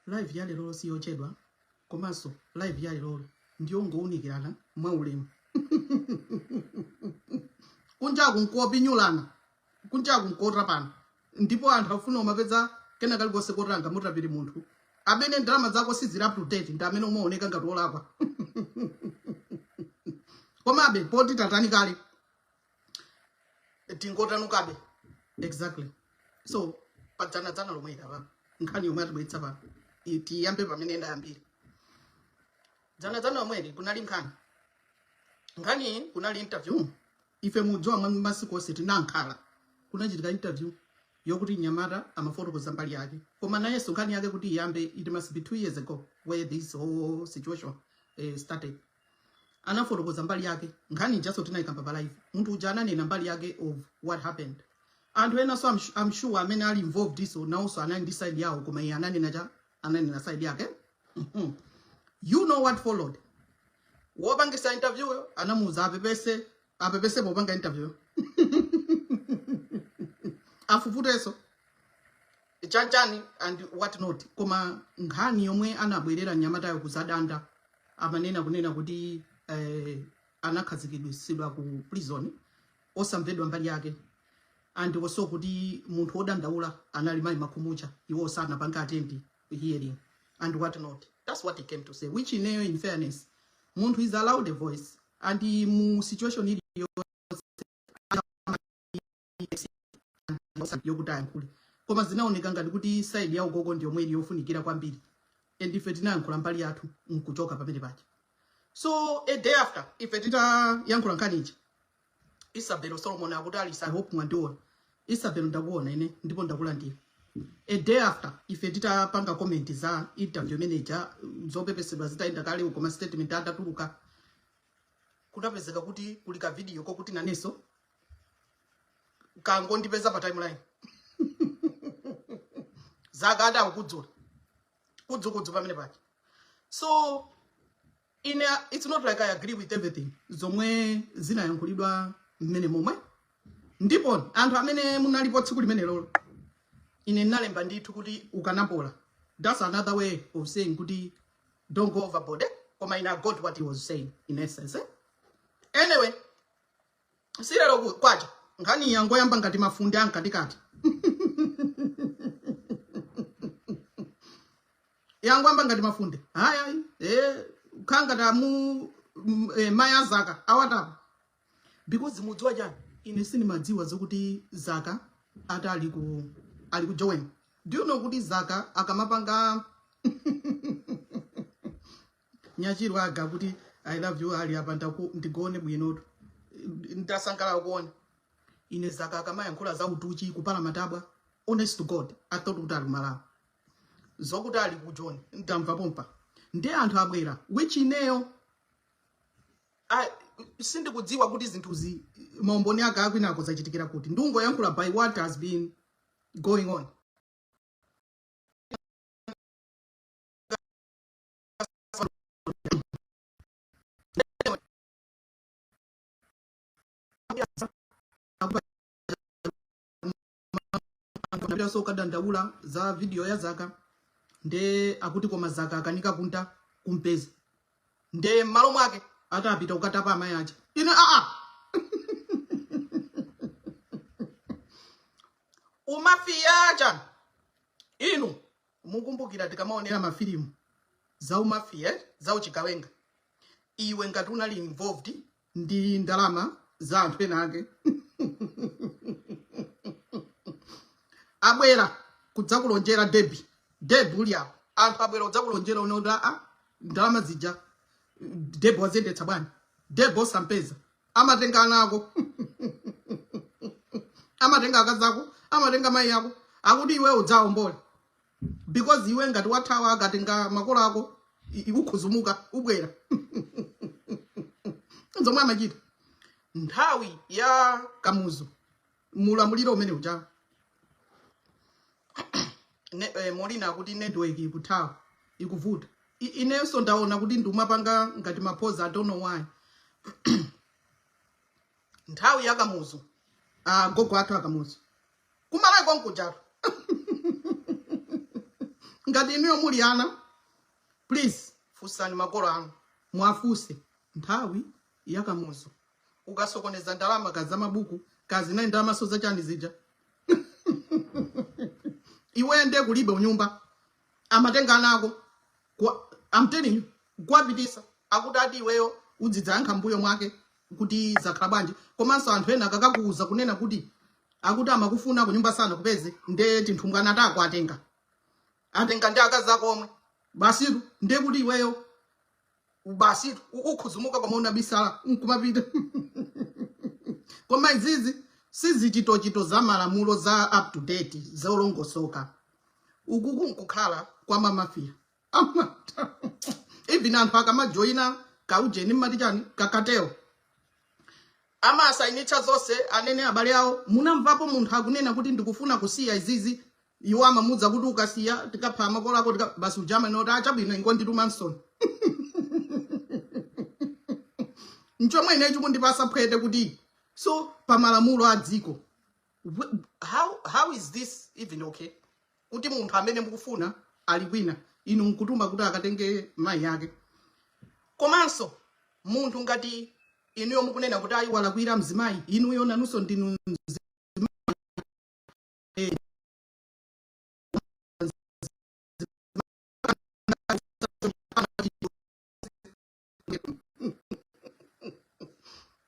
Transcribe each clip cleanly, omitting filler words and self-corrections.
Live ya lerolo siyochedwa, komanso live ya lerolo ndiyongowunikirana mwaulemu. Kunjaku nkopinyulana, kunjaku nkotapana, ndipo anthu afuna umapeza kena kalikonse kotanga mutapiri munthu amene ndalama zako sizili up to date ndi amene umaoneka ngati wolakwa. Komabe poti tatani kale, tingotanukabe. Exactly. So padzanadzana lomwe apa nkhani yomwe atibweretsa pano, tiyambe pamene ndayambira. Dzanadzana lomweli kunali nkhani, nkhani kunali interview. Ife mudziwa mwa masiku onse tinankhala kunachitika interview yokuti nyamata amafotokoza mbali yake, koma nayenso nkhani yake kuti iyambe, it must be 2 years ago where this whole situation started. Anafotokoza mbali yake, nkhani ijaso tinayikamba pa live. Munthu uja ananena mbali yake of what happened. Anthu enanso I'm sure amene ali involved iso nawonso anali ndi side yawo, koma iye ananena cha ananena side yake. You know what followed? Wopangisa interview yo anamuuza apepese, apepese popanga interview, afufuteso chanchani and what not. Koma nkhani yomwe anabwerera nyamatayo kuzadanda, amanena kunena kuti anakhazikitsidwa ku prison osamvedwa mbali yake, and also kuti munthu wodandaula anali mayi Makhumucha, iwo sanapanga attend hearing and what not. That's what he came to say, which ineyo, in fairness, munthu is allowed a voice, and mu situation iliyonse yokuti ayankhule. Koma zinaoneka ngati kuti side ya ukoko ndi yomwe ili yofunikira kwambiri, and ife tinayankhula mbali yathu nkuchoka pamene paja. So a day after ife titayankhula nkhani ija, Isabel Solomon akuti, "Alisa, I hope mwandiona." Isabel, ndakuona ine ndipo ndakulandira. A day after ife titapanga comment za interview manager, zopepesedwa zitayenda kale, koma statement atatuluka, kunapezeka kuti kuli ka video kokuti nanenso kangondipeza pa timeline. Zaka adakukudzula kudzukudzu pamene paja. So ine, it's not like I agree with everything zomwe zinayankhulidwa mmene momwe. Ndipo anthu amene munalipo tsiku limenelo, ine ndinalemba ndithu kuti ukanapola. That's another way of saying kuti don't go overboard, eh? Koma ine I got what he was saying in essence, eh? Anyway, silero kwacha nkhani yangoyamba ngati mafunde amkatikati, yangoyamba ngati mafunde. Haya, khanga tamu mayi azaka awatapa, because mudziwa chani? Ine sindimadziwa zokuti Zaka ati ali ku join. Do you know kuti Zaka akamapanga nyachiro aga kuti "I love you" ali apa, ndigone bwinotu, ndasangalala kuona. Ine Zaka akamayankhula za utuchi kupala matabwa, honest to God, I thought kuti ali kumalawi. Zokuti ali ku Joni ndamva pompa. Ndi anthu abwera, which ineyo sindikudziwa kuti zinthuzi maumboni ake akwinako zachitikira kuti. Ndungoyankhula by what has been going on. Anthu kadandaula za video ya Zaka, nde akuti koma Zaka akanika kunta kumpeza, nde m'malo mwake atapita kukatapa amayi aja. Ine aa, umafiya chani? Inu mukumbukira tikamaonera mafilimu za umafiya, eh? Za uchigawenga, iwe ngati unali involved ndi ndalama za anthu ena ake, abwera kudzakulonjera debi debi uli apo, anthu abwera kudzakulonjera une kuti a ndalama zija debi waziyendetsa bwanji, debi osampeza, amatenga ana ako, amatenga akazi ako, amatenga mayi ako, akuti iwe udzawombole, because iwe ngati wathawa akatenga makolo ako, ukhuzumuka ubwera. Zomwe amachita nthawi ya Kamuzu, mulamuliro umene uja. Molina akuti network ikuthawa, ikuvuta. Inenso ndaona kuti ndimapanga ngati maphoza. I don't know why. Nthawi ya Kamuzu, gogo athu akamuzu kumalawi konkujatu. Ngati inuyo muli ana, please funsani makolo anu, mwafunse nthawi ya Kamuzu ukasokoneza ndalama kaza mabuku kazinayi ndalamaso zachani zija, iwe nde kulibe unyumba, amatenga ana ako I'm telling you, kuwapitisa akuti ati iweyo udzidzayankha mbuyo mwake kuti zakhala bwanji. Komanso anthu ena akakakuuza kunena kuti akuti amakufuna kunyumba sana kupeze, nde tinthumbwana tako atenga atenga ndi akazi ako omwe, basitu, nde kuti iweyo basitu ukhuzumuka koma unabisala nkumapita. Koma izizi sizichitochito za malamulo za up to date zolongosoka. Ukuku nkukhala kwa mamafia. Even anthu akamajoyina kaujeni mmati chani, kakateo, amasayinitsa zonse anene abale awo. Munamvapo munthu akunena kuti ndikufuna kusiya izizi? Iwo amamudza kuti ukasiya tikapha makolo ako basi ujama noti achabwino ingondituma nsoni. Nchomwe inecho kundipasa phwete kuti so pamalamulo a dziko, how is this even okay kuti munthu amene mukufuna ali kwina, inu nkutuma kuti akatenge mayi ake? Komanso munthu ngati inuyo mukunena kuti ayi, walakwira mzimayi, inuyo nanunso ndinu mzimayi.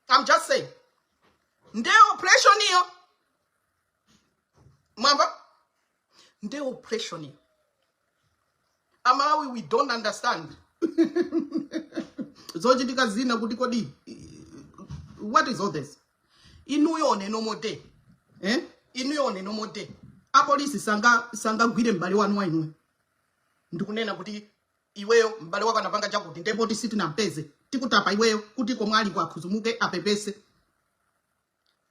I'm just saying, nde oppression iyo, mwamva? Nde oppression iyo. Amalawi, we don't understand zochitika zina kuti kodi what is all this? Inuyo on a normal day, eh? Inuyo on a normal day, apolisi sangagwire m'bale wanu wa inuyo ndikunena kuti iweyo m'bale wako anapanga chakuti, ndipo sitinampeze, tikutapa iweyo kuti komwe ali kwakhuzumuke apepese.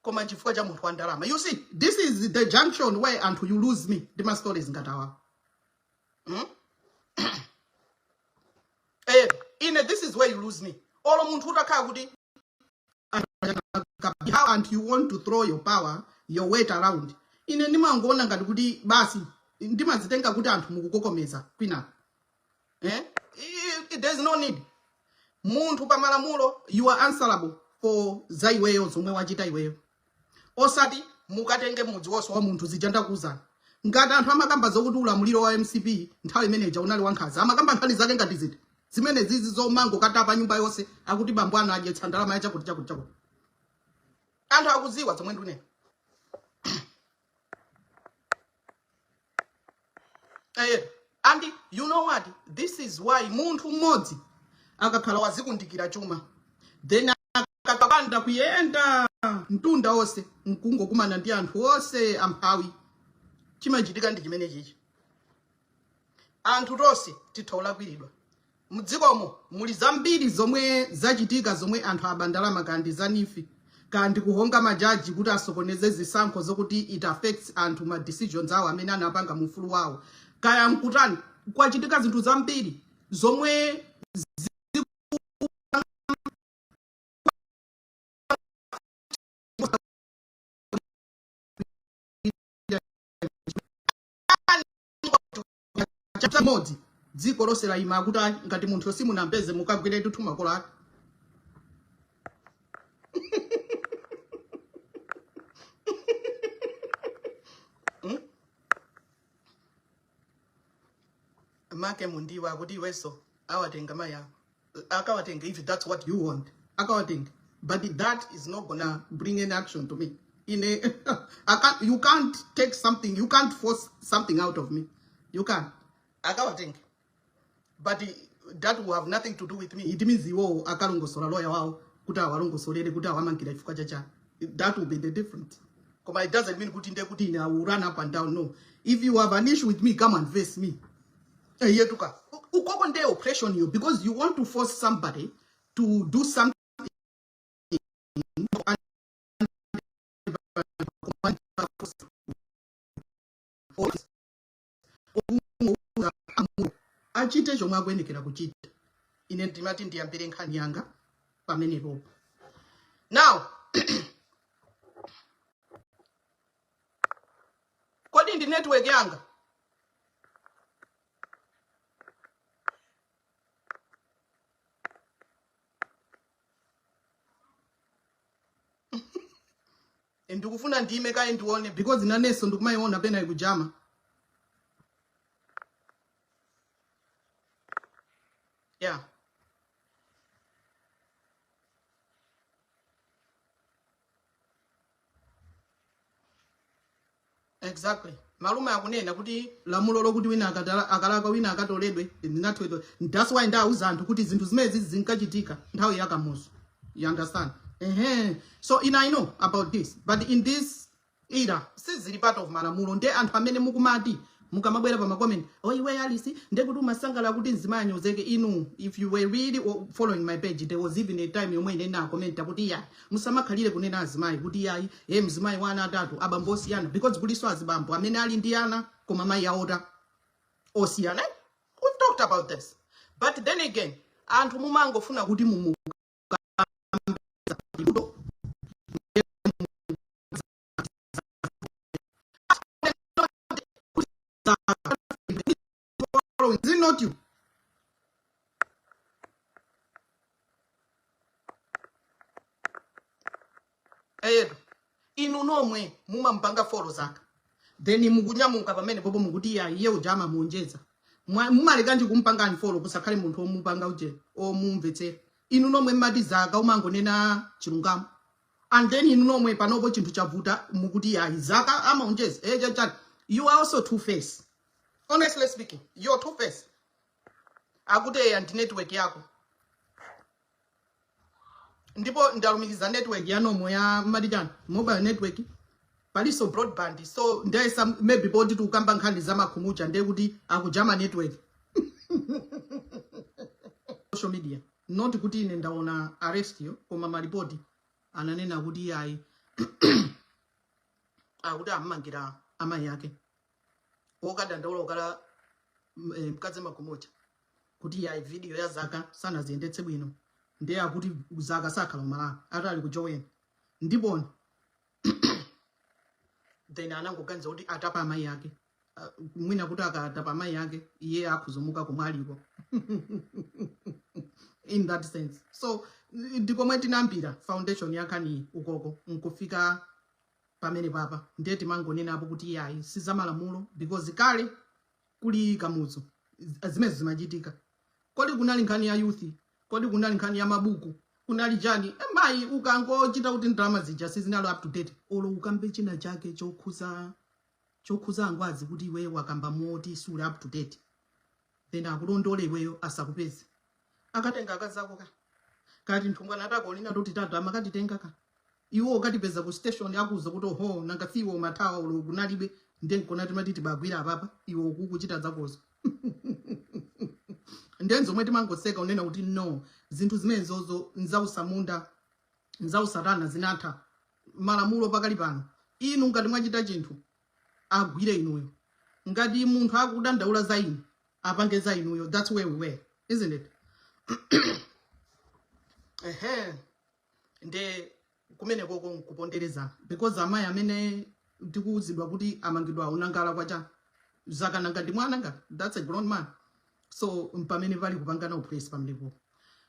Koma chifukwa cha munthu wa ndalama. You see, this is the junction where anthu you lose me ndi ma stories ngati awa, Eh, ine this is where you lose me. Olo munthu utakhala kuti how and you want to throw your power, your weight around, ine ndimangoona ngati kuti basi ndimazitenga kuti anthu mukukokomeza kwina, eh? There's no need. Munthu pamalamulo, you are answerable for za iweyo zomwe wachita iweyo, osati mukatenge mudzi wonse wa munthu. Zija ndakuwuzani, ngati anthu amakamba zokuti ulamuliro wa MCP nthawi imeneja unali wankhanza, amakamba nkhani zake ngati ziti zimene zizi zomango katapa nyumba yonse akuti bambo anu adyetsa ndalama ya chakuti chakuti chakuti. Anthu akuziwa zomwe ndikunena. And you know what, this is why munthu mmodzi akakhala wazikundikira chuma, then akakapanda kuyenda mtunda wonse nkungokumana ndi anthu onse amphawi, chimachitika ndi chimene chichi. Anthu tonse titha kulakwiridwa mdzikomo. Muli zambiri zomwe zachitika zomwe anthu abandalama kandi za NEEF kandi kuhonga majaji kuti asokoneze zisankho zokuti it affects anthu ma decisions awo amene anapanga mufulu wawo, kaya mkutani. Kwachitika zinthu zambiri zomwe chimodzi dziko lonse layima kuti ayi, ngati munthu simunampeze mukagwire tuthu makolo ake. Make mundiwa akuti iwenso awatenga mayi ako, akawatenga. If that's what you want, akawatenga, but that is not gonna bring any action to me. Ine I can't, you can't take something, you can't force something out of me. You can't. Akawatenga, but that will have nothing to do with me. It means iwowo akalongosola lawyer wawo kuti awalongosolere kuti awamangira chifukwa chachani. That will be the difference. Koma it doesn't mean kuti nde kuti ine I will run up and down. No, if you have an issue with me, come and face me. Yetuka ukoko nde oppression you, because you want to force somebody to do something and achite chomwe akuyenekera kuchita. Ine ndimati ndiyambire nkhani yanga pamenepo. Now, kodi ndi network yanga? Ndikufuna ndime kaye ndione because nanenso ndikumayiona pena ikujama. Yeah, exactly. Malume akunena kuti lamulo lokuti wina akalakwa wina akatoledwe linathedwa. That's why ndauza anthu kuti zinthu zimenezi zinkachitika nthawi ya Kamuzu. You understand? Ehe. So in I know about this, but in this era sizili part of malamulo. Nde anthu amene mukumati mukamabwera pa macomment, "Oh, iwe Alice, ndekuti umasangala kuti mzimayi anyozeke." Inu, if you were really following my page, there was even a time yomwe ine nakomenta kuti ya musamakhalire kunena azimayi kuti yayi, ye mzimayi wa ana atatu, abambo osiyana, because kuliso azibambo amene ali ndi ana koma mayi aota osiyana. We've talked about this, but then again anthu mumangofuna kuti mumu Is it not you? Eyetu, inu nomwe mumampanga follow Zaka, then mukunyamuka pamene popo mukuti ya iye uja amamuonjeza. Mumalekanji kumpanga unfollow? Kusakhale munthu omupanga uje omumvetsera. Inu nomwe mmati Zaka umangonena chilungamo, and then inu nomwe panopo chinthu chavuta mukuti ya Zaka amaonjeza chachani. You are also two face. Honestly speaking, you're two face. Akuti eya, ndi network yako, ndipo ndalumikiza network ya nomo ya mati chani, mobile network, paliso broadband. So ndayesa maybe poti tikukamba nkhani za Makhumucha, ndiye kuti akujama network. Social media, not kuti ine ndaona arrest yo, koma malipoti ananena kuti yayi, akuti ammangira amayi ake wokadandaula ukala mkazi Makhumucha kuti yayi, video ya Zaka sanaziyendetse bwino. Ndiye akuti Zaka sakhala Malawi, atali kujoweni ndiponi. Then anangoganiza kuti atapa amayi ake, mwina kuti akatapa amayi ake iye akhuzomuka komwe aliko in that sense. So ndikomwe tinambira foundation yakhani ukoko nkufika pamene papa. Ndiye timangonenapo kuti yayi, si zamalamulo, because kale kuli Kamuzu zimene zimachitika. Kodi kunali nkhani ya youth? Kodi kunali nkhani ya mabuku? Kunali chani? Mayi, ukangochita kuti ndalama zija sizinali up to date, olo ukambe china chake chokhuza angwazi kuti iweyo wakamba moti suli up to date, then akulondole iweyo, asakupeze, akatenga akazako ka kati nthungwana tako lina toti tatu amakatitenga ka iwo ukatipeza ku station, akuza kuti, "Oho, nanga siwo umathawa ulo kunalibe?" Ndiye nkona timati tibagwira apapa, iwe ukukuchita zakozo. Ndiye zomwe timangoseka unena kuti no, zinthu zimenezozo nzausamunda, nzausatana, zinatha. Malamulo pakali pano, inu ngati mwachita chinthu agwire inuyo, ngati munthu akudandaula za inu apange za inuyo. That's where we were, isn't it? Ehe, nde kumene koko nkuponderezana, because amayi amene tikuwuzidwa kuti amangidwa unangala kwacha Zaka, nanga ndi mwana ngati? That's a grown man. So pamene pali kupangana oppress pamenepo.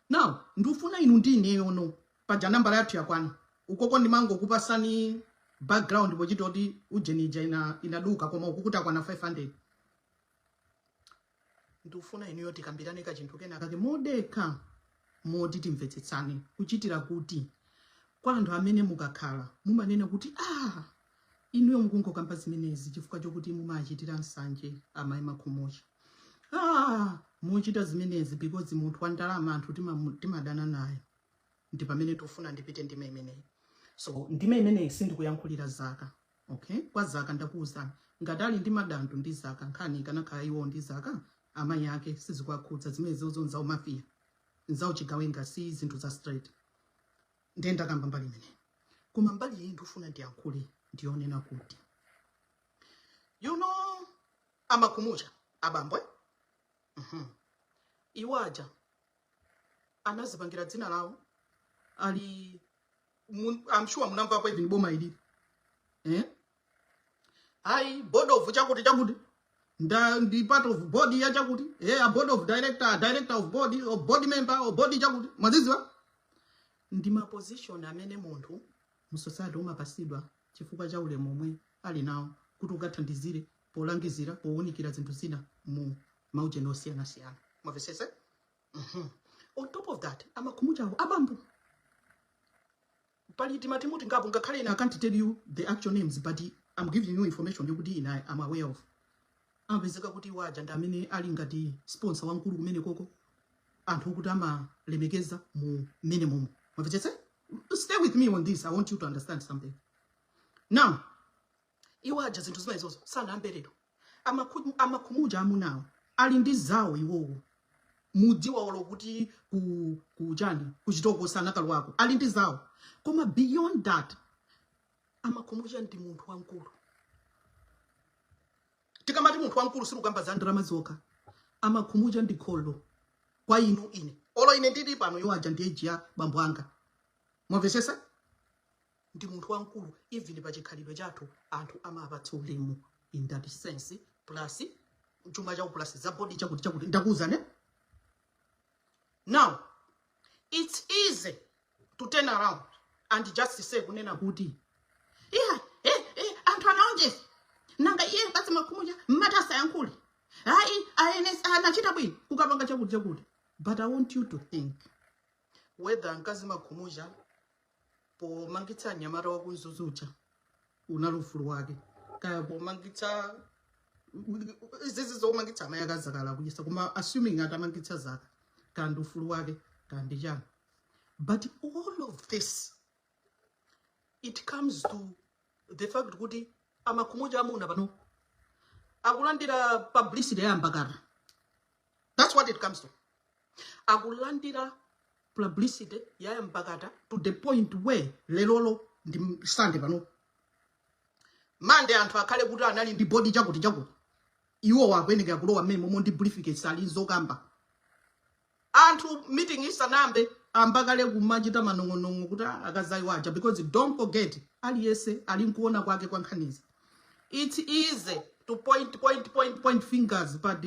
Now ndifuna inu ndi ineyo no, paja nambala yathu yakwana ukoko. Ndimangokupasani background pochita kuti ujenija inaduka, koma ukukuti akwana 500. Ndikufuna inuyo tikambirane kachinthu kena kake modekha, moti timvetsetsane, kuchitira kuti kwa anthu amene mukakhala mumanena kuti, "Ah, inuyo mukungokamba zimenezi chifukwa chokuti mumachitira nsanje amayi Makhumucha. Ah, muchita zimenezi because munthu wa ndalama anthu timadana naye." Ndi pamene tikufuna ndipite ndime imeneyi. So ndime imeneyi sindikuyankhulira Zaka, okay? Kwa Zaka ndakuwuzani, ngati ali ndi madandu ndi Zaka, nkhani ikanakhala iwo ndi Zaka, amayi ake sizikuwakhudza zimenezo. Nzawo mafia, nzawo chigawenga, si zinthu za straight. Ndiye ndakamba mbali imeneyi, koma mbali iyi ndikufuna ndiyankhule ndionena kuti amakhumucha abambo, eh? Iwo aja anazipangira dzina lawo ali I'm sure munamvapo even boma ilili, eh? Ayi, board of chakuti chakuti, nda ndi part of board ya chakuti, a board of director, director of board or board member or board chakuti, mwaziziwa? Ndi ma position amene munthu mu society umapasidwa. Chifukwa cha ulemu omwe ali nawo kuti ukathandizire polangizira, powunikira zinthu zina mu maujeni osiyanasiyana. Mwamvesese? On top of that, amakhumuchawo abambo pali timatimuti ngapo, ngakhale ine I can't tell you the actual names, but I'm giving you information yokuti ine I'm aware of. Amapezeka kuti waja ndi amene ali ngati sponsor wamkulu kumene koko, anthu okuti amalemekeza mu mmene momo. Mwamvetsetse? Stay with me on this. I want you to understand something now. Iwo aja zinthu zimenezozo sanayambe lero. Amakhumuja amunawo ali ndi zawo iwowo, mudziwa olo kuti ku chani, kuchitoko sanakalwako, ali ndi zawo. Koma beyond that, amakhumuja ndi munthu wamkulu. Tikamati munthu wamkulu, sitikukamba za ndalama zokha. Amakhumuja ndi kholo kwa inu, ine, olo ine ndili pano, iwo aja ndi age ya bambo anga. Mwamvesesa? Ndi munthu wamkulu. Even pa chikhalidwe chathu anthu amapatsa ulemu in that sense, plus chuma chawo, plus za body, chakuti chakuti ndakuwuzane. Now it's easy to turn around and just say, kunena kuti, "Iya, anthu anaonjeza, nanga iye basi makhumuja mmati asayankhule? Hayi, aene anachita bwino kukapanga chakuti chakuti." But I want you to think whether mkazi makhumuja pomangitsa mnyamata wakunzuzucha unali ufulu wake, kaya pomangitsa izizi zomangitsa amayi akazakala kuyesa, koma assuming atamangitsa zaka, kandi ufulu wake, kandi chani. But all of this, it comes to the fact kuti amakhumuja amuna pano akulandira publicity yambakata. That's what it comes to. Akulandira publicity yayambakata to the point where lelolo ndi Sunday pano, Mande anthu akhale kuti anali ndi body chakuti chakuti, iwo akuyenekera kulowa mmene momwe ndi briefcase, ali zokamba. Anthu meeting isanambe ambakale kumachita manong'onong'o kuti, "Ah, akazayi aja," because don't forget, aliyense ali nkuona kwake kwa nkhanizi. It's easy to point, point, point, point fingers, but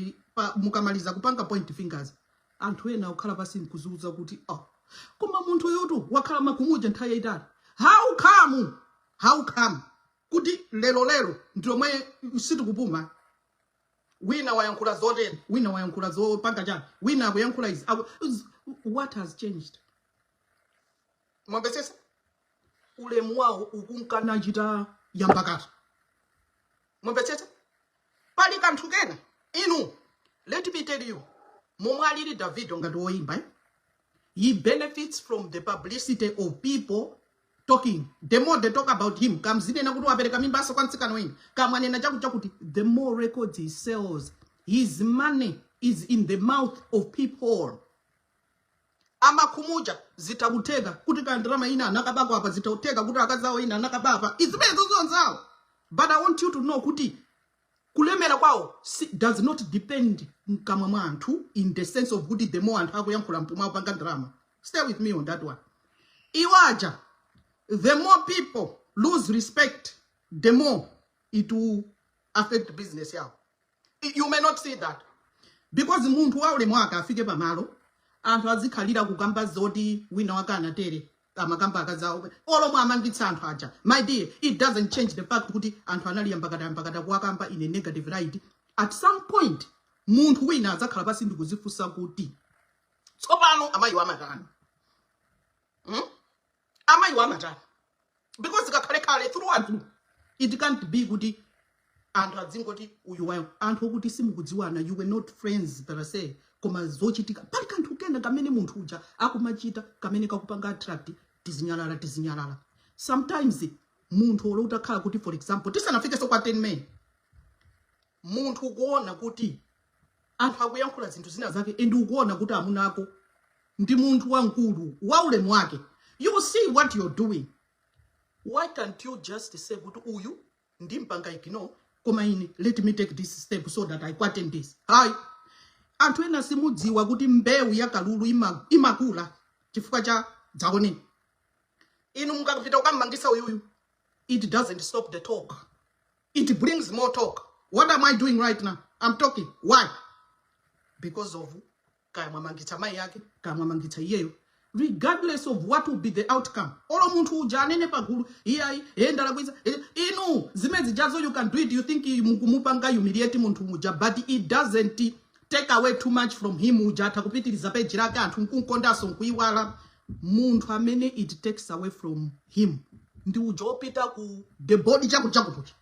mukamaliza kupanga point fingers, anthu ena akukhala pasi nkuzuza kuti, "Oh, koma munthu yutu wakhala makumuja nthawi yayitali. How come, how come kuti lero lero ndilomwe sitikupuma? Wina wayankhula zotere, wina wayankhula zopanga chani, wina akuyankhula izi. What has changed?" Mwamvesesa? Ulemu wawo ukunkanachita yambakata. Mwamvetsetsa? Pali kanthu kena inu, let me tell you, momwe alili Davido ngati woyimba, eh? He benefits from the publicity of people talking. The more they talk about him, kamzinena kuti wapereka mimbaso kwa mtsikana wina, kamwanena chakuti chakuti, the more records he sells. His money is in the mouth of people. Amakhumuja zitakuteka kuti kandalama ina anakabako apa, zitakuteka kuti akazawo ina anakabapa, izimenezo zonzawo. But I want you to know kuti kulemera kwawo does not depend mkamwa mwa anthu, in the sense of kuti the more anthu akuyankhula mpumwa akupanga ndalama. Stay with me on that one. Iwaja, the more people lose respect, the more it will affect business yawo. You may not see that because munthu wa ulemu wake afike pamalo anthu azikhalira kukamba zoti wina wake anatere, amakamba akazawo, olomwe amangitsa anthu aja. My dear, it doesn't change the fact kuti anthu anali yambakata yambakata kuwakamba in a negative light. At some point munthu wina adzakhala pasi ndikuzifunsa kuti, "Tsopano amayiwo amatani, Amayiwo amatani?" Because kakhalekale through and through, it can't be kuti anthu adzingoti uyu wayo, anthu okuti simukudziwana, you were not friends per se, koma zochitika pali kanthu kena kamene munthu uja akumachita kamene kakupanga attract tizinyalala tizinyalala. Sometimes munthu olo utakhala kuti, for example, tisanafikenso kwa 10 men, munthu ukuona kuti anthu akuyankhula zinthu zina zake and ukuona kuti amuna ako ndi munthu wamkulu wa ulemu wake, you see what you're doing. Why can't you just say kuti, "Uyu ndimpanga ignore, koma ine let me take this step so that I quieten this"? Hayi, anthu ena simudziwa kuti mbewu ya kalulu imakula chifukwa cha dzaoneni. Inu mukapita kukam'mangisa uyuyu, it doesn't stop the talk, it brings more talk. What am I doing right now? I'm talking. Why? Because of kaya mwamangitsa mayi yake, kaya mwamangitsa iyeyo. Regardless of what will be the outcome, olo munthu uja anene pagulu, iyayi, ye ndalakwitsa, inu zimene zijazo, you can do it. You think mukumupanga humiliate munthu uja, but it doesn't take away too much from him. Uja atha kupitiriza peji lake, anthu nkunkondanso nkuiwala. Munthu amene it takes away from him ndi uja opita ku the body chakuchakutucha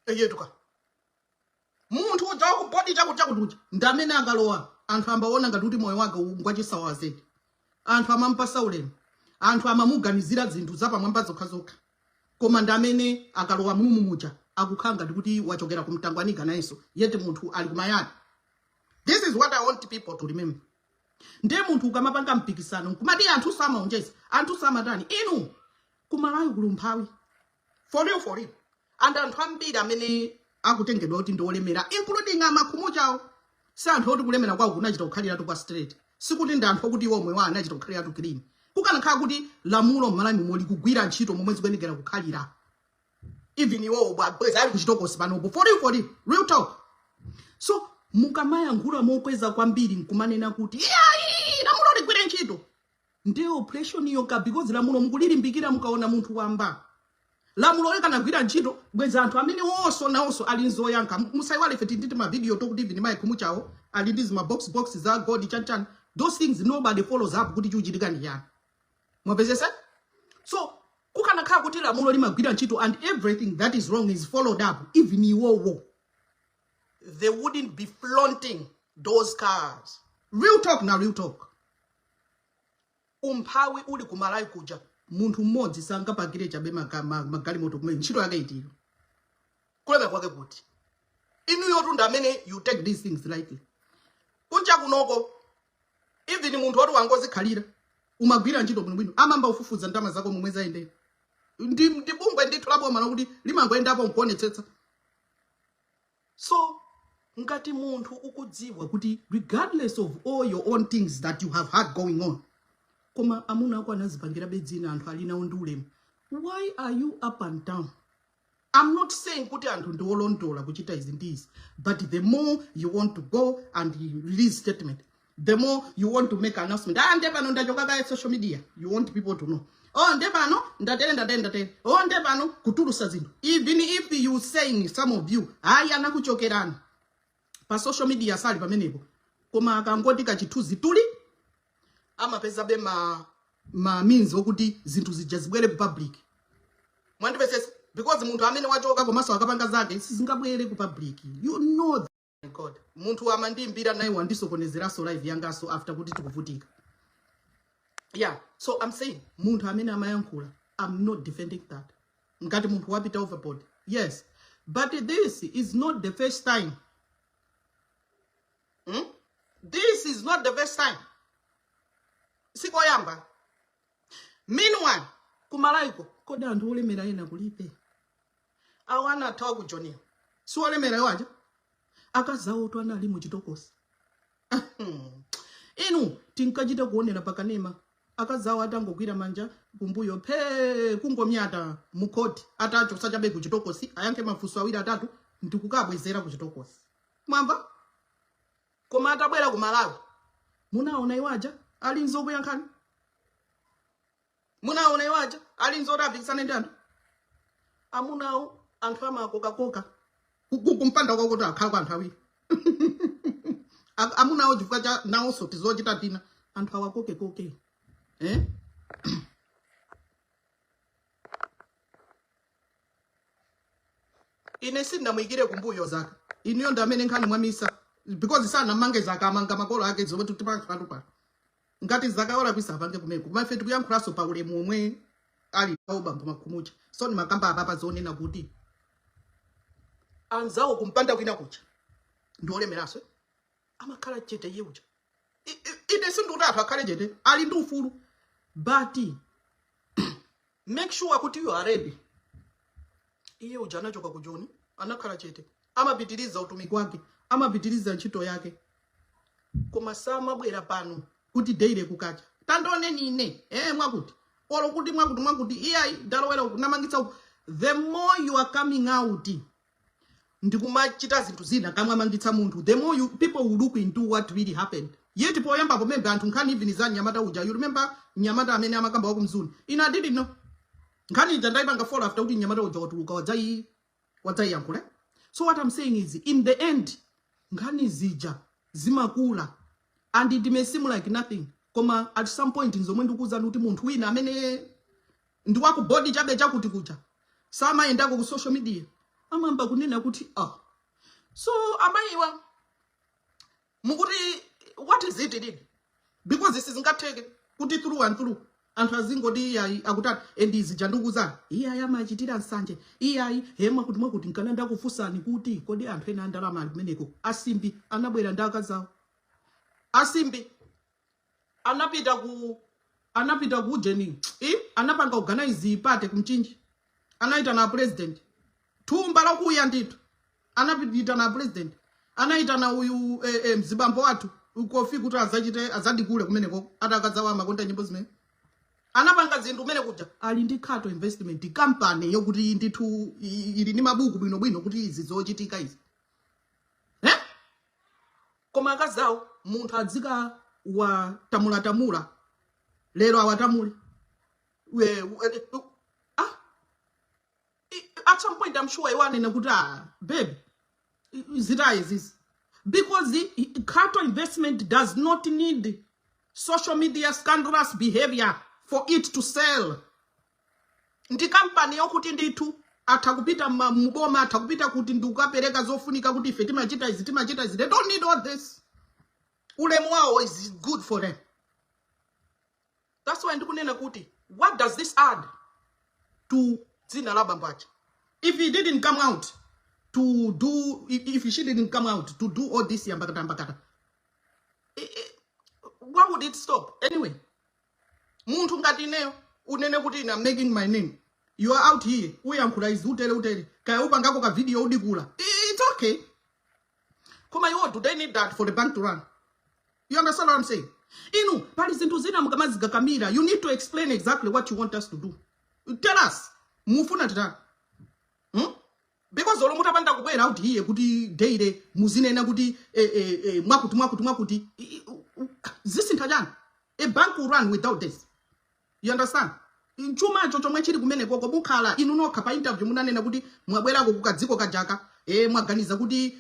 eyetuka. Munthu uja waku body chakuchakutucha ndi amene akalowa, anthu ambaona ngati kuti moyo wake ngwachisawa zedi. Anthu amampasa ulemu, anthu amamuganizira zinthu zapamwamba zokhazokha. Koma ndi amene akalowa mumu muja akukhala ngati kuti wachokera kumtangwanika nayenso, yet munthu ali kumayadi. This is what I want people to remember. Ndiye munthu ukamapanga mpikisano nkumati anthu samaonjeza, anthu samatani, inu, kuMalawi kuli umphawi, for real, for real. And anthu ambiri amene akutengedwa kuti ndi olemera, including amakhumuchawo, si anthu oti kulemera kwawo kunachita kukhaliratu kwa straight. Sikuti ndi anthu okuti iwo omwe anachita kukhaliratu clean. Kukanakhala kuti lamulo m'Malawi momwe likugwira ntchito momwe zikuyenekera kukhalira, even iwowo bweza ali kuchitokosi panopo. For real, for real, real talk. So mukamayankhula mokweza kwambiri nkumanena kuti iyayi, lamulo ligwire ntchito, ndiye oppression yoka, because lamulo mukulilimbikira. Mukaona munthu wamba, lamulo likanagwira ntchito, bweza anthu amene wonso nawonso ali nzoyankha. Musayiwale ife tinditi mavidiyo tokuti even mayi Khumuchawo ali ndi zima box box za gold chanchani. Those things nobody follows up kuti chikuchitika ndi chani. Mwapezesa? So kukanakhala kuti lamulo limagwira ntchito and everything that is wrong is followed up, even iwowo they wouldn't be flaunting those cars. Real talk na real talk, umphawi uli kuMalawi kuja, munthu mmodzi sangapakire chabe magalimoto kumene ntchito yake itiyo, kulemera kwake kuti inuyo tunda amene you take these things lightly. Kunja kunoko, even munthu woti wangozikhalira, umagwira ntchito bwinobwino, amamba ufufuza ndalama zako momwe zayendera. Ndi bungwe ndithu laboma lokuti limangoyendapo nkuonetsetsa. So ngati munthu ukudziwa kuti regardless of all your own things that you have had going on, koma amuna ako anazipangira dzina, anthu ali nawo ndi ulemu, why are you up and down? I'm not saying kuti anthu ndi olondola kuchita izi ndi izi, but the more you want to go and you release statement, the more you want to make announcement, "Ah, nde pano ndachoka kaya social media," you want people to know, "Oh, nde pano ndatere, ndatere, ndatere, oh, nde pano," kutulusa zinthu. Even if you saying, some of you, hayi, anakuchokerani pa social media, sali pamenepo, koma akangoti kachithunzi tuli, amapezabe ma means okuti zinthu zija zibwere ku public. Mwandipesesa? Because munthu amene wachoka komanso akapanga zake, sizingabwere ku public, you know. God, munthu amandiimbira naye wandisokonezeranso live yangaso after kuti tikuvutika. Yeah, so I'm saying munthu amene amayankhula, I'm not defending that. Ngati munthu wapita overboard, yes, but this is not the first time, This is not the first time, sikoyamba. Meanwhile kuMalawiko, kodi anthu olemera ena kulibe? Awo anathawa ku Joniyo si olemera iwo aja? Akazawo tu anali muchitokosi. Inu, tinkachita kuonera pakanema, akazawo atangogwira manja kumbuyo phe, kungomyata mukhoti, atachosa chabe kuchitokosi, ayankhe mafunso awiri atatu ndikukabwezera kuchitokosi. Mwamva? Koma atabwera ku Malawi, munaona iwo aja ali nzokuyankhani? Munaona iwo aja ali nzoti apikisane ndi anthu amunawo? Anthu amakokakoka kumpanda kwakuti akhala kwa anthu awiri. Amunawo chifukwa cha nawonso tizochita tina, anthu awakokekoke, eh? Ine sindinamuyikire kumbuyo Zaka. Inuyo ndi amene nkhani mwamisa, because sanamange Zaka, amanga makolo ake. Zomwe tipatu pano, ngati Zaka walakwisa, apange kumeko. Koma ife tikuyankhulanso pa ulemu omwe ali pawo bambo Makhumucha. So ni makamba apapa zonena kuti anzawo kumpanda kwina kucha ndi olemeranso, amakhala chete. Iye uja, ine sindikuti anthu akhale chete, ali ndi ufulu, but make sure kuti you are ready. Iye uja anachoka ku Joni, anakhala chete, amapitiriza utumiki wake, amapitiriza ntchito yake, koma samabwera pano kuti daily kukacha, "Tandioneni ine, mwakuti olo kuti mwakuti mwakuti, iyayi, ndalowera uku, namangitsa uku." The more you are coming out, Ndikumachita zinthu zina kamwamangitsa munthu, the more you, people will look into what really happened. Yet poyamba pomembe anthu nkhani even za mnyamata uja, you remember mnyamata amene amakamba wakumzuni? Ine I didn't know. Nkhani ija ndayipanga follow after kuti mnyamata uja watuluka, wadzayiyankhula. So what I'm saying is, in the end, nkhani zija zimakula and it may seem like nothing, koma at some point, nzomwe ndikuwuzani kuti munthu wina amene ndi wakubodi chabe chakuti kuja samayendako ku social media amamba kunena kuti, "Ah, so amayiwa mukuti what is it really?" Because sizingatheke kuti through and through anthu azingoti iyayi akutati and izija ndikuwuzani, iyayi amachitira nsanje, iyayi hema kuti mwakuti. Nkana ndakufunsani kuti kodi anthu ena andalama ali kumeneko? Asimbi anabwera ndi akazawo. Asimbi anapita ku ujeni i anapanga organize party kumchinji, anaita na president, thumba lakuya ndithu. Anapita na president, anaita na uyu mzibambo wathu Kofi kuti azachite azadikule kumeneko atakadzawa amakonda nyimbo zimene anapanga zinthu kumene kuja. Ali ndi Khato Investment Company yokuti ndithu ili ndi mabuku bwinobwino kuti izi zochitika izi, eh? Koma akazawo munthu adzika watamulatamula lero awatamule. Ah, at some point I'm sure iwanena kuti, "Ah, babe, zitayi zizi," because the Khato Investment does not need social media scandalous behavior for it to sell. Ndi kampani yokuti ndithu atha kupita muboma, atha kupita kuti ndikukapereka zofunika kuti ife timachita izi, timachita izi. They don't need all this. Ulemu wawo is good for them. That's why ndikunena kuti what does this add to dzina la bambo aja? If he didn't come out to do if she didn't come out to do all this yambakata mbakata, why would it stop anyway? Munthu ngati ineyo unene kuti ine I'm making my name, you are out here uyankhula izi, utere utere, kaya upangako ka video udikula, it's okay. Koma iwo, do they need that for the bank to run? You understand what I'm saying? Inu pali zinthu zina mukamazikakamira, you need to explain exactly what you want us to do. Tell us mufuna titani, Because olo mutapanda kubwera out here kuti daily muzinena kuti mwakuti mwakuti mwakuti, zisintha chani? A bank will run without this, you understand? Chumacho chomwe chili kumene koko mukhala inu nokha pa interview munanena kuti mwabwerako kukadziko kajaka, mwaganiza kuti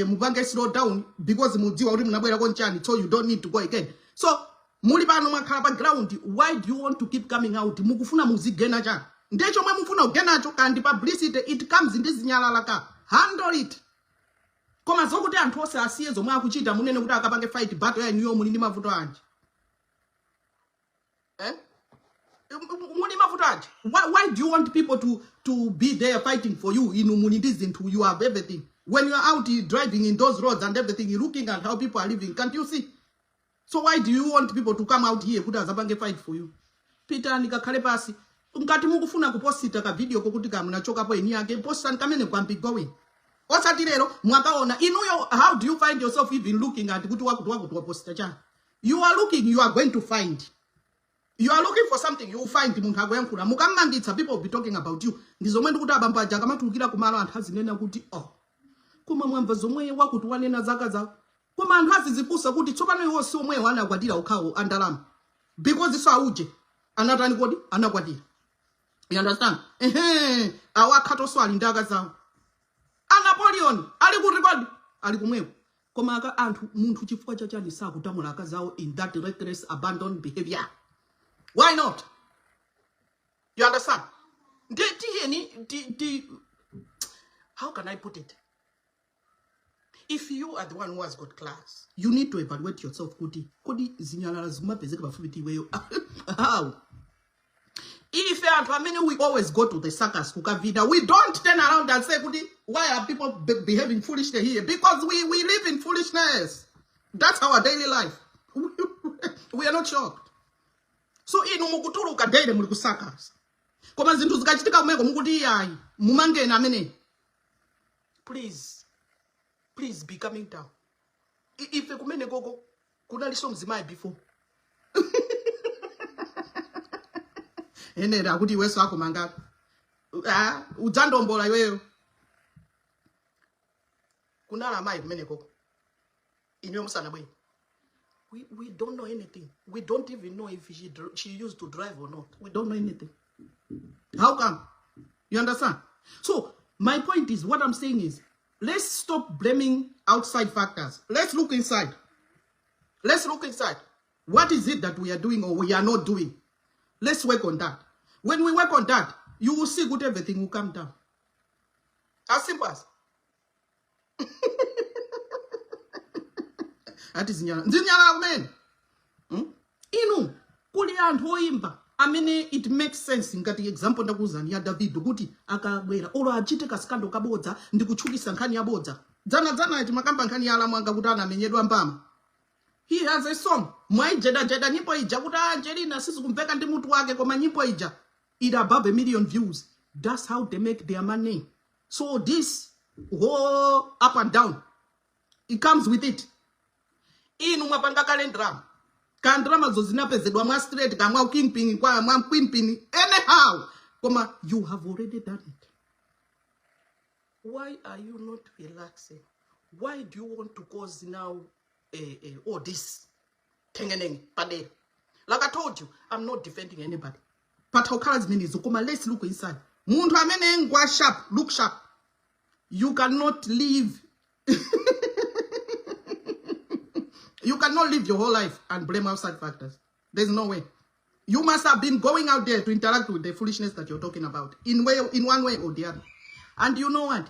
mupange slow down because mudziwa kuti munabwerako nchani, so you don't need to go again. So muli pano, mwakhala pa ground. Why do you want to keep coming out? Mukufuna muzigena chani? Ndiye chomwe mufuna kugenacho kandi publicity, it comes ndi zinyalala ka handle it. Koma zokuti anthu onse asiye zomwe akuchita, munene kuti akapange fight battle ya inuyo, muli ndi mavuto anji, eh? Muli mavuto anji? Why do you want people to be there fighting for you? Inu muli ndi zinthu, you have everything. When you are out driving in those roads and everything, you looking at how people are living, can't you see? So why do you want people to come out here kuti azapange fight for you? Pitani kakhale pasi. Ngati mukufuna kuposita ka video kokuti kamunachokapo eni yake, postani kamene kwambi going. Osati lero mwakaona inuyo. How do you find yourself even looking at kuti wakuti wakuti waposta chani? You are looking, you are going to find. You are looking for something, you will find. Munthu akuyankhula mukammangitsa, people will be talking about you. Ndi zomwe ndikuti abambo aja akamatulukira kumalo, anthu azinena kuti, "Oh, koma mwamva zomwe wakuti wanena zaka zawo?" Koma anthu azizifunsa kuti tsopano iwo si omwewo anakwatira okhawo andalama? Because so auje anatani kodi? Anakwatira, you understand? Ehe, awo akhatonso ali ndi akazawo. A Napoleon ali kuti kodi? Ali kumweko. Koma aka anthu munthu chifukwa chachani sakutamula akazawo in that reckless abandoned behavior? Why not? You understand? Ndi tiyeni ti, how can I put it? If you are the one who has got class, you need to evaluate yourself kuti kodi zinyalala zimapezeka pafupi ndi iweyo how? Ife anthu amene we always go to the circus kukavina, we don't turn around and say kuti why are people behaving foolishly here? Because we live in foolishness. That's our daily life. We are not shocked. So inu mukutuluka daily muli ku circus, koma zinthu zikachitika kumeko mukuti iyayi, mumangeni amene. Please, please be coming down. Ife kumene koko kunalinso mzimayi before enera akuti iwenso akumangako. Ah, udzandombola iweyo. Kunali amayi kumenekoko inuyo musanabwere. We don't know anything. We don't even know if she used to drive or not. We don't know anything. How come? You understand? So my point is, what I'm saying is, let's stop blaming outside factors. Let's look inside. Let's look inside. What is it that we are doing or we are not doing? Let's work on that. When we work on that, you will see good, everything will come down. As simple as. Ati zinyala. Zinyala kumene. Inu kuli anthu oyimba amene it makes sense, ngati example ndakuuzani ya Davido, kuti akabwera olo achite ka scandal kabodza ndi kutchukisa nkhani yabodza. Dzana dzana timakamba nkhani ya alamu anga kuti anamenyedwa mbama. He has a song mwaijeda-jeda nyimbo ija kuti Angelina sizikumveka ndi mutu wake, koma nyimbo ija it above a million views. That's how they make their money. So this whole up and down, it comes with it. Inu mwapanga kale ndrama, ka ndrama zo zinapezedwa mwa straight kamwa kingpin kwa mwa queenpin, anyhow, koma you have already done it. Why are you not relaxing? Why do you want to cause now all this tengenenge padera? Like I told you, I'm not defending anybody. Patakhala zimenezo, koma let's look inside. Munthu amene ngwa sharp, look sharp. You cannot live, you cannot live your whole life and blame outside factors. There's no way. You must have been going out there to interact with the foolishness that you're talking about in one way or the other. And you know what?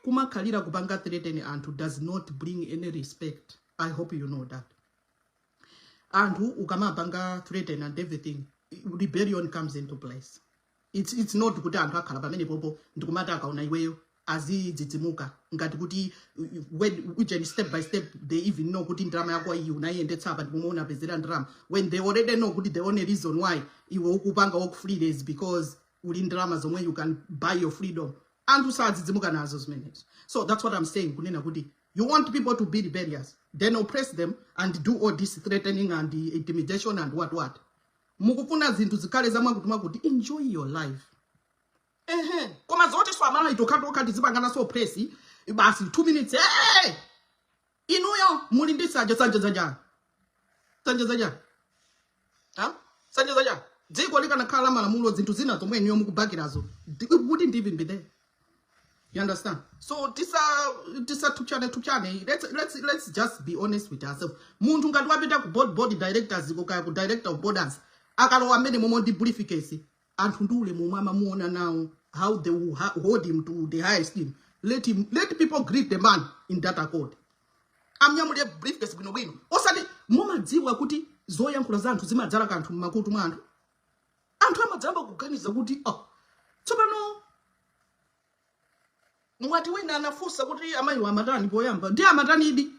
Kumakhalira kupanga threaten anthu does not bring any respect. I hope you know that. Anthu ukamapanga threaten and everything, rebellion comes into place. It's not kuti anthu akhala pamene popo ndikumati akaona iweyo azidzidzimuka ngati kuti when ujeni step by step they even know kuti ndalama yako iyi unayiyendetsa apa ndipomwe unapezera ndalama, when they already know kuti the only reason why iwe ukupanga walk freely is because uli ndalama zomwe you can buy your freedom. Anthu sadzidzimuka nazo zimenezo. So that's what I'm saying, kunena kuti you want people to be rebellious, then oppress them and do all this threatening and intimidation and what what. Mukufuna zinthu zikhale zamwakuti mwakuti, enjoy your life. Ehe, koma zoti swamala tokhatokha tizipangana so press basi 2 minutes, hey! Inuyo muli ndi sanje, sanje zanja, sanje zanja, ha, sanje zanja. Dziko likanakhala malamulo, zinthu zina zomwe inuyo mukubakirazo wouldn't even be there. You understand? So tisa tupchane tupchane. Let's just be honest with ourselves. Munthu ngati wapita ku board directors, kukaya ku director of borders, akalowa amene momwe ndi briefcase, anthu ndi ulemu omwe amamuona nawo, how they will hold him to the high esteem. Let people greet the man in that accord. Amnyamulire briefcase bwinobwino. Osati mumadziwa kuti zoyankhula za anthu zimadzala kanthu mmakutu mwa anthu. Anthu amadzamba kuganiza kuti, oh, tsopano mwati wina anafunsa kuti amayiwo amatani poyamba, ndi amatanidi.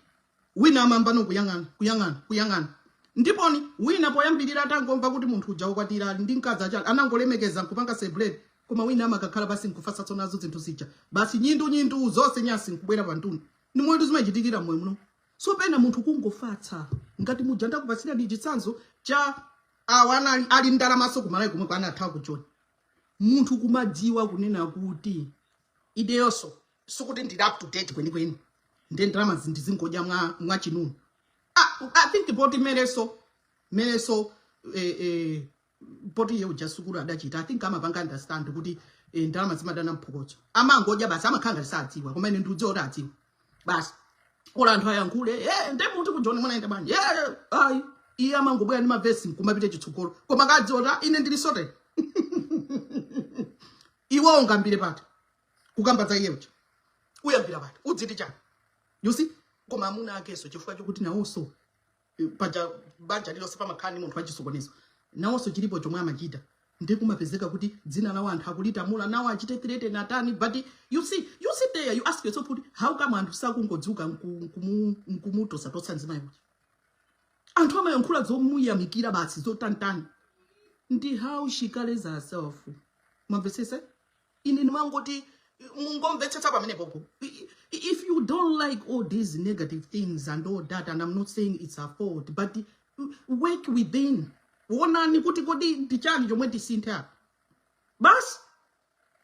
Wina amamba nokuyang'ana, kuyang'ana, kuyang'ana. Ndiponi wina poyambirira atangomva kuti munthu uja ukwatira, ali ndi mkazi achali, anangolemekeza nkupanga celebrate. Koma wina amakakhala basi nkufatsatso nazo zinthu zija basi, nyindu nyindu zonse nyasi nkubwera pantunda. Ndi momwe zimachitikira moyo muno. So pena munthu kungofatsa, ngati muja ndakupasira ndi chitsanzo cha awa anali ali ndalamaso kumalawi komwe anathawa kuchoni. Munthu kumadziwa kunena kuti ideyonso sikuti ndili up to date kwenikweni, ndiye ndalama ndizingodya mwa chinunu. Ah, I think poti mereso poti iye uja sukulu adachita, I think amapanga understand kuti ndalama zimadana mphokoso. Amangodya basi, amakhala ngati sadziwa, koma ine ndiudziwa kuti adziwa basi. Ola anthu ayankhule, nde munthu kujoni munaenda bwanji, ayi, iye amangobwera ndi mavesi nkumapita chitsogolo, koma kadziwa kuti, ah, ine ndili sorted. Iwe ungambire pati kukamba za iye uja? Uyambira pati? Udziti chani? You see? Koma amuna akeso, chifukwa chokuti nawonso paja banja lilonse pamakhala ndi munthu wachisokonezo, nawonso chilipo chomwe amachita, ndi kumapezeka kuti dzina lawo anthu akulitamula, nawo achite threaten atani. But you see, you sit there, you ask yourself kuti how come anthu sakungodzuka nkumutosatotsa mzimayi uja? Anthu amayankhula zomuyamikira basi, zotantani, ndi how she carries herself. Mwamvetsese? Ine ndimangoti mungomvetsetsa pamenepopo. If you don't like all these negative things and all that, and I'm not saying it's a fault, but work within. Wonani kuti kodi ndi chani chomwe tisinthe apa basi.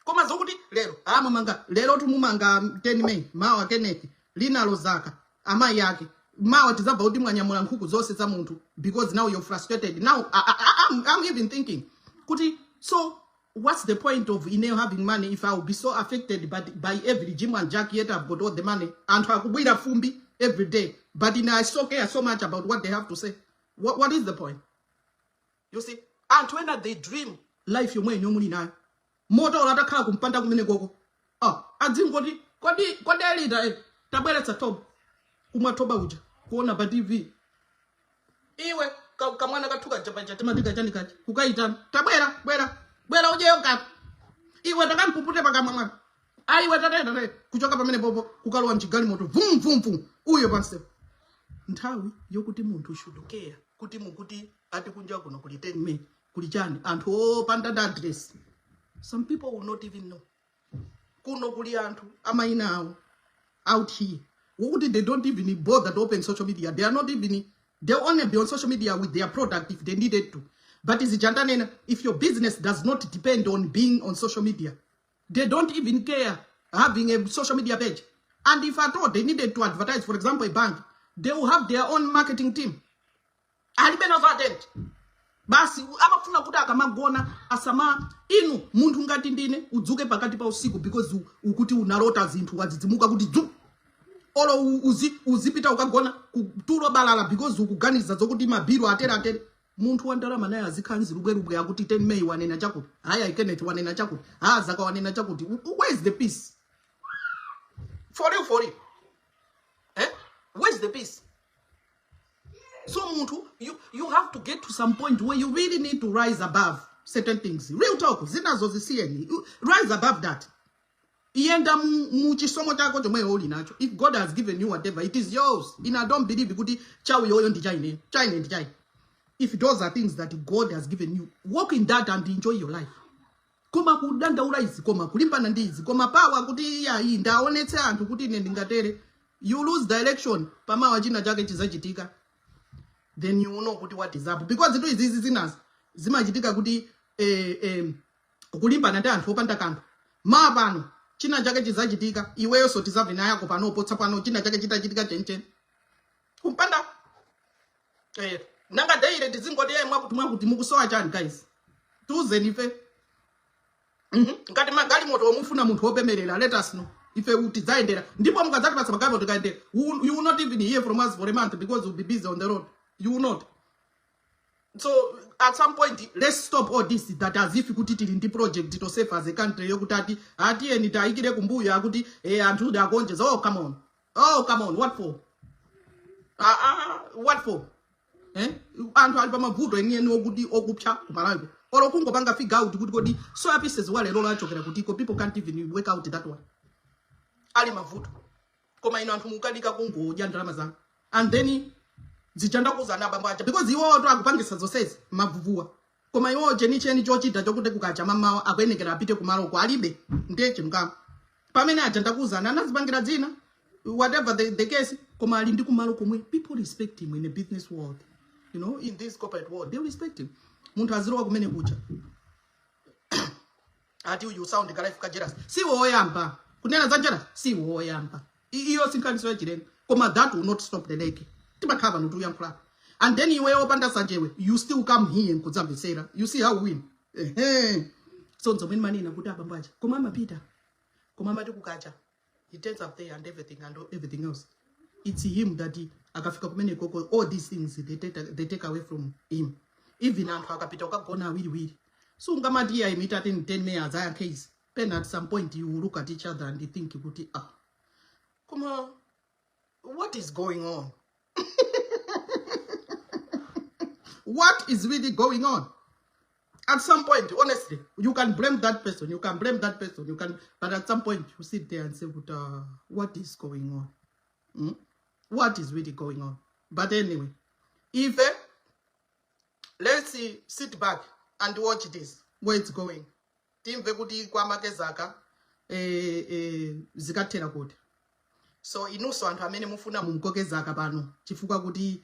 Koma zokuti lero amamanga, lero tumumanga 10 May, mawa Kenneth, Linalo Zaka, amayi ake. Mawa tizabva kuti mwanyamula nkhuku zonse za munthu because now you're frustrated. Now I'm even thinking kuti, so what's the point of ineyo having money if I will be so affected by every Jim and Jack, yet I've got all the money? Anthu akubwira fumbi every day, but in I so care so much about what they have to say. What is the point? You see, anthu ena, they dream life yomwe inu muli nayo. Moto atakhala kumpanda kumene koko, ah, adzingoti, Kodi elita, tabweretsa thoba." Kumwa thoba uja, kuona pa TV. Iwe kamwana kathu kaja paja timatika chani kaja, kukaitana, "Tabwera, bwera, bwera udyeyo kaka. Iwe, takampupute pakamwa mwana. Aiwe, tate, tate." Kuchoka pamene popo kukalowa mchigalimoto, vum vum vum, uyo pansewu. Nthawi yokuti munthu should care kuti mukuti ati kunja kuno kuli 10 May, kuli chani, anthu opanda da address, some people will not even know kuno kuli anthu amayina awo out here wokuti they don't even bother to open social media. They are not even, they only be on social media with their product if they needed to. But izijandanena, if your business does not depend on being on social media, they don't even care having a social media page. And if at all they needed to advertise, for example a bank, they will have their own marketing team. Alibe nazo attend. Basi, amafuna kuti akamagona asama. Inu, munthu ngati ndine, udzuke pakati pa usiku because ukuti unalota zinthu, wadzidzimuka kuti dzu, olo uzipita ukagona kutulo balala because ukuganiza zokuti mabilu atere atere. Munthu wa ndalama naye azikhala nzilubwerubwe, akuti 10 May wanena chakuti, haya, Kenneth wanena chakuti, ha, Zaka wanena chakuti. Where is the peace? For real, for real, eh? Where is the peace? So munthu, you have to get to some point where you really need to rise above certain things. Real talk, zinazo zisiyeni. Rise above that. Iyenda mu chisomo chako chomwe uli nacho. If God has given you whatever, it is yours. Ine, I don't believe kuti chauyoyo ndi chaine, chaine ndi chaine. If those are things that God has given you, walk in that and enjoy your life. Koma kudandaula izi, koma kulimbana ndi izi, koma pawa kuti iyayi, ndaonetse anthu kuti ine ndingatere, you lose direction. Pamawa china chake chizachitika, then you know kuti what is up, because itu izizi zinazi zimachitika kuti kulimbana ndi anthu opanda kanthu. Ma pano china chake chizachitika, iweyo so tizavina yako pano pano china chake chitachitika chenicheni kumpanda, nanga daily tizingoti, mwakuti mwakuti, mukusowa chani guys? Tiuzeni ife. Ngati magalimoto omufuna munthu wopemerera, let us know. Ife tidzayendera, ndipo mukadzatipatsa magalimoto tikayendera, you will not even hear from us for a month because we'll be busy on the road. You will not. So at some point, let's stop all this that as if kuti tili ndi project to save as a country, yokuti ati atiyeni tayikire kumbuyo, akuti anthu akonjeza. Oh, come on. Oh, come on. What for? Ah, ah, what for? Eh, anthu ali pamavuto enieni okuti okupsa kumalawiko. Olo kungopanga figure out kuti kodi soya pieces wa lero lachokera kutiko, people can't even work out that one. Ali mavuto, koma ino anthu mukanika kungodya ndalama zanu. And then zichandakuuzana abambo aja, because iwowo to akupangisa zonsezi mavuvuwa, koma iwowo chenicheni chochita chokuti kukacha mamawa akuyenekera apite kumaloko alibe. Ndiye chimkamo pamene aja ndakuuzana anazipangira dzina, whatever the case, koma ali ndi kumalo komwe people respect him in the business world, in this corporate world they respect him. Munthu azilowa kumene kucha, ati uyu sound ka life ka jealous. Si woyamba kunena za jealous, si woyamba. Iyo sinkhaniso yachilendo, koma that will not stop the lake. Timakhala pano tiuyankhulapo, and then iwe wopanda sanjewe, you still come here nkudzamvetsera. You see how we win? Ehe, so nzomwe manena kuti abambo aja, koma amapita, koma amati kukacha he turns up there and everything and everything else. It's him that akafika kumene koko, all these things they take away from him. Even anthu akapita ukagona awiriwiri, so ungamati iya imita 10 10 mayors ayankhe izi. Then at some point you look at each other and you think kuti, ah, koma what is going on? What is really going on? At some point, honestly, you can blame that person, you can blame that person, you can, but at some point you sit there and say, but what is going on? Hmm? What is really going on? But anyway, if let's see, sit back and watch this, where it's going. Timve kuti kwamakezaka zikathera kuti. So inunso anthu amene mufuna mumkokezaka pano chifukwa kuti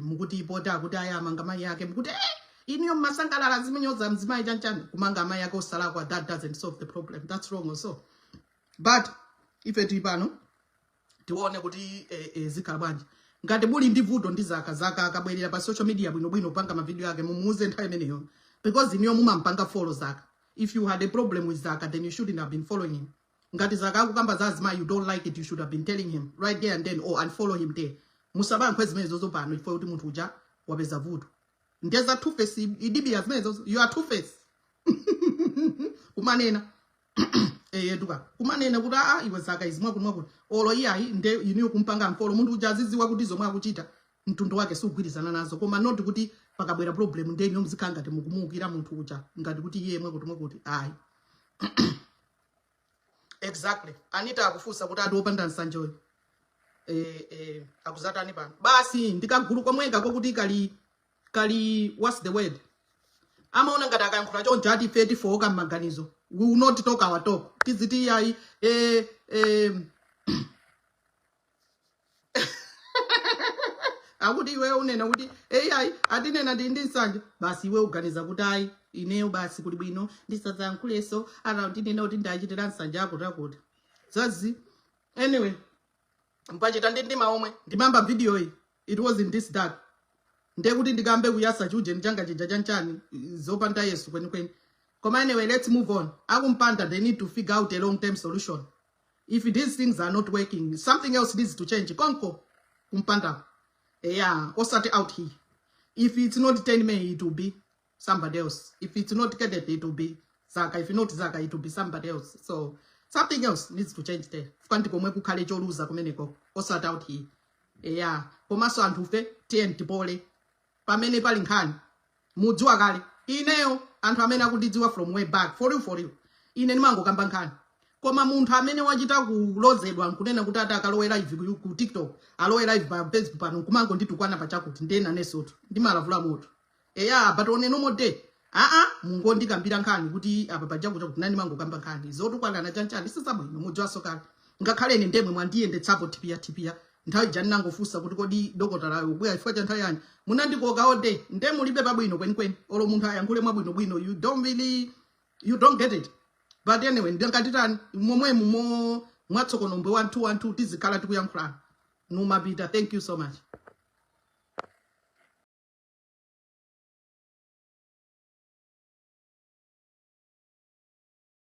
mukuti ipota kuti ayamanga mayi ake, mukuti inuyo mmasangalala zimenyoza mzimayi chanchani, kumanga amayi ake osalakwa, that doesn't solve the problem. That's wrong also. But ife tili pano. Tione kuti zikhala bwanji. Ngati muli ndi vuto ndi Zaka, Zaka akabwerera pa social media bwinobwino kupanga mavideo ake, mumuuze nthawi imeneyo, because iniyo mumampanga follow Zaka. If you had a problem with Zaka, then you shouldn't have been following him. Ngati Zaka akukamba za azimayi, you don't like it, you should have been telling him right there and then or unfollow him there. Musabankhe zimenezozo pano chifukwa kuti munthu uja wapeza vuto. Ndeza two face idibiya zimenezozo. You are two face. Kumanena eyetuka kumanena kuti, "Aa, iwe Zaka, izi mwakuti mwakuti," olo iyayi, nde iniyo kumpanga unfollow munthu uja, aziziwa kuti zomwe akuchita mtundu wake sugwirizana nazo. Koma not kuti pakabwera problem nde iniyo muzikhala ngati mukumuwukira munthu uja, ngati kuti iye mwakuti mwakuti, ayi. Exactly. Anita akufunsa kuti ati wopanda nsanjoyo akuzatani pano? Basi, ndikagulu komweka kokuti kali kali, what's the word, amaona ngati akayankhula choncho ati ife tifowoka m'maganizo. We will not talk our talk. Tiziti yayi akuti iwe unena kuti eyayi, atinena ndi nsanje basi. Iwe uganiza kuti ayi, ineyo basi kuli bwino ndisadzayankhulenso, ata ndinena kuti ndachitira nsanje akuti akuti zazi. Anyway, mpachita ndi ndima omwe ndimamba video iyi, it was in this dark, ndiye kuti ndikambe kuyasa chuje changa chija chanchani zopanda Yesu kwenikweni. Koma anyway, let's move on. Akumpanda, they need to figure out a long term solution. If these things are not working, something else needs to change konko kumpanda, yeah, osati out here. If it's not 10 May, it will be somebody else. If it's not Kenneth, it will be Zaka. If not Zaka, it will be somebody else. So something else needs to change there. Fukanti komwe kukhale choluza kumeneko, osati out here, yeah. Komanso anthufe tiye tipole pamene pali nkhani. Mudziwa kale ineyo, anthu amene akundidziwa from way back, for you, for you, ine ndimangokamba nkhani. Koma munthu amene wachita kulozedwa nkunena kuti ati akalowe live ku TikTok, alowe live pa Facebook pano nkumangonditukwana pachakuti, ndiye nanesotu ndimalavula moto, eya. But on a normal day, aa, mungondikambira nkhani kuti apa pachakuti kuti nani mangokamba nkhani zotukwanana chanchani sizabwino. Mudziwaso kale, ngakhale ine ndemwe mwandiyendetsapo tipiya tipiya nthawi ija ndinangofunsa kuti kodi dokotalayo ubwera chifukwa cha nthawi yanji, munandikoka all day. Nde mulibe pabwino kwenikweni, olo munthu ayankhule mwabwinobwino, you don't really, you don't get it. But anyway, ndingatitani momwemu mo mwatsokonombe 1 2 1 2, tizikhala tikuyankhulana. Numapita, thank you so much.